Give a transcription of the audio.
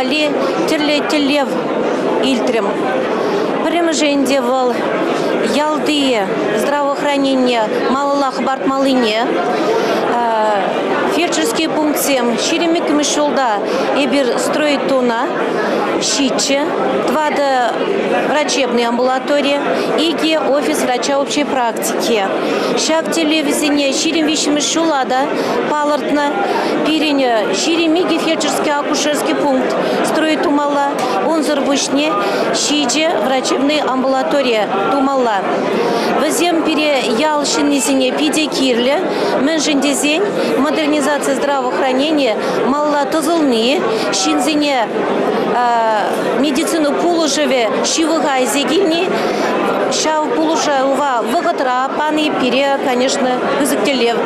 валли тӗрлӗ тӗллев илтрӗм. Пӗрремӗшӗ ӗнтӗ вӑл ялти здравоохранение малалла хӑпартмаллине, фельдшерский пунктсем 22-мӗш ҫулта эпир строить тунӑ ҫиччӗ, тӑватӑ врачебный амбулатори, икӗ офис врача общей практики. Ҫак тӗллевсене 23-мӗш ҫула та палӑртнӑ. Пирӗн 22 фельдшерский акушерский пункт строить тумалла. Унсӑр пуҫне ҫичӗ врачебный амбулатори тумалла. Вӗсем пире ял ҫыннисене питӗ кирлӗ. Мӗншӗн тесен модернизаци здравоохранения малалла тӑсӑлни, ҫынсене медицина пулӑшӑвӗ ҫывӑха илсе килни, ҫав пулӑшӑва вӑхӑтра пани пире, конечно, пысӑк тӗллев.